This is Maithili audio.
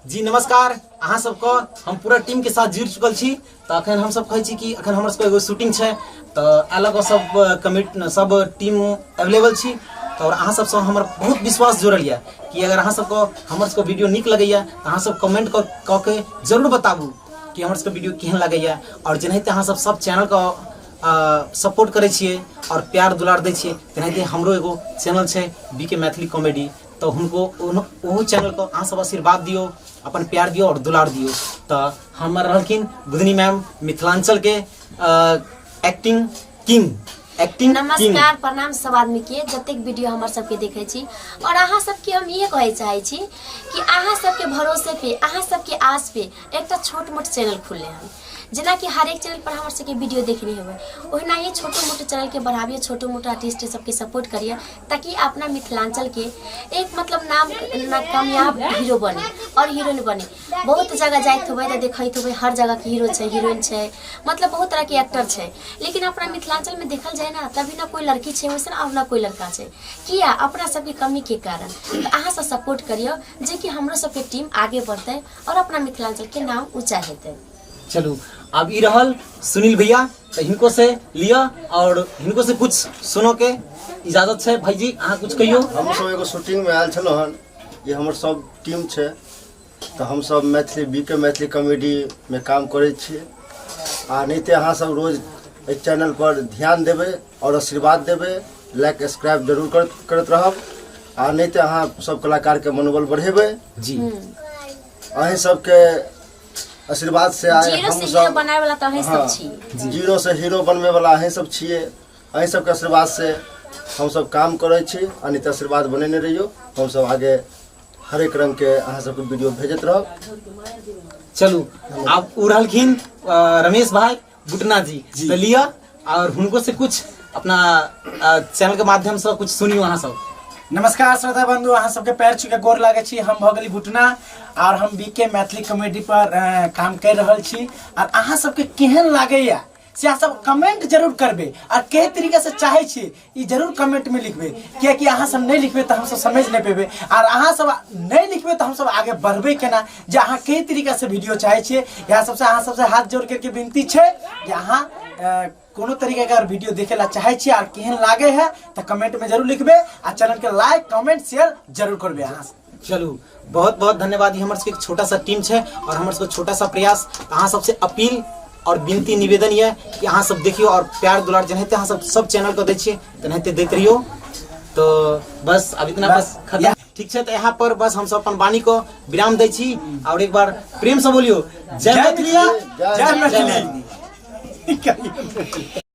जी नमस्कार, अहाँ सबके हम पूरा टीम के साथ जुड़ चुकल छी। तऽ अखन हम सब कहै छी कि अखन हमर सबके एगो शूटिंग छै, तऽ अलग सब कमिट सब टीम अवेलेबल छी। तऽ और अहाँ सबसँ हमर बहुत विश्वास जुड़ल यऽ कि अगर अहाँ सबके हमर सबके वीडियो नीक लगैया तऽ अहाँ सब कमेंट कऽ के जरूर बताबू कि हमर सबके वीडियो केहन लगैया। और जेनाहिते अहाँ सब सब चैनलके सपोर्ट करै छियै और प्यार दुलार दै छियै, तेनाहिते हमरो एगो चैनल छै बी के मैथिली कॉमेडी, तऽ हुनको ओहो चैनलके अहाँ सब आशीर्वाद दियौ, अपन प्यार दियौ और दुलार दियौ। तऽ हमर रहलखिन बुधनी मैम, मिथिलांचलके एक्टिंग किंग, एक्टिंग किंग। नमस्कार, प्रणाम सब आदमी के जतेक वीडियो हमर सबके देखै छी। और अहाँ सबके हम इहे कहै चाहै छी कि अहाँ सबके भरोसे पे, अहाँ सबके आस पे एकटा छोट मोट चैनल खुलले हन। जेनाकि हरेक चैनल पर हमर सबके वीडियो देखने हेबै, ओहिना ही छोटो मोटो चैनल के बढ़ाबिए, छोटो मोटो आर्टिस्ट सबके सपोर्ट करिए, ताकि अपना मिथिलांचल के एक मतलब नाम ना कामयाब हीरो बने और हीरोइन बने। बहुत जगह जाइत होबै तऽ देखैत होबै, हर जगह के हीरो छै, हीरोइन छै, मतलब बहुत तरह के एक्टर छै, लेकिन अपना मिथिलांचल में देखल जाय ना तभी ना कोई लड़की छै वैसन और ना कोई लड़का छै। किया? अपना सबके कमी के कारण। तऽ अहाँ सब सपोर्ट करियौ जे कि हमरो सबके टीम आगे बढ़तै और अपना मिथिलांचल के नाम ऊंचा हेतै। चलू, अब ई रहल सुनील भैया, तऽ हिनको से लिअ और हिनको से कुछ सुनो के इजाजत छै। भाईजी, अहाँ कुछ कहियौ। हम सब एगो शूटिंग में आयल छलहुँ हन, ये हमर सब टीम छै। तऽ हम सब मैथिली बी के मैथिली कॉमेडी में काम करै छियै। आ नहि तऽ अहाँ सब रोज एहि चैनल पर ध्यान देबै और आशीर्वाद देबै, लाइक सब्सक्राइब जरूर करैत रहब। आ नहि तऽ अहाँ सब कलाकार के मनोबल बढ़ेबै। अहीं सबके आशीर्वाद से आए जीरो हम से हीरो सब बनाए वाला तऽ अहीं सब छी। जीरो से हीरो बनबै वाला अहीं सब छियै। अहीं सबके आशीर्वाद से हम सब काम करै छी। आ नहि तऽ आशीर्वाद बनेने रहियौ, हम सब आगे हरेक रंग के अहाँ सबके वीडियो भेजैत रहब। चलू, आब उ रहलखिन रमेश भाई बुटना जी, तो लिअ और हुनको से कुछ अपना चैनल के माध्यम से कुछ सुनियो अहाँ सब। नमस्कार श्रोता बंधु, अहाँ सबके पैर छू के गोर लागै छी। हम भऽ गेली बुटना और हम बी के मैथिली कॉमेडी पर काम कर रहल छी। और अहाँ सबके केहन लागैया से अहाँ सब कमेंट जरूर करबे, और के तरीका से चाहे छी ई जरूर कमेंट में लिखबे, कियाकि अहाँ सब नहीं लिखबे तो हम सब समझ नहीं पेबे, और अहाँ सब नहीं लिखबे तो हम सब आगे बढ़बे केना जे अहाँ के तरीका से वीडियो चाहे छियै। इएह सबसे अहाँ सबसे हाथ जोड़ करके विनती छै जे अहाँ कोनो तरीका के अगर वीडियो देखे ला चाहे छियै और केहन लागे है तो कमेंट में जरूर लिखबे, आ चैनल के लाइक कमेंट शेयर जरूर करबे अहाँ सब। चलू, बहुत बहुत धन्यवाद। ई हमर सबके एक छोटा सा टीम छै और हमर सबके छोटा सा प्रयास। अहाँ सबसे अपील और विनती निवेदन ये कि अहाँ सब देखियो और प्यार दुलार जेनाहिते अहाँ सब सब चैनल के दै छियै तेनाहिते दैत रहियो। तो बस अब इतना बस खत्म, ठीक छै। तऽ यहाँ पर बस हम सब अपन वाणी को विराम दै छी और एक बार प्रेम से बोलियो, जय मैथिली, जय मैथिली।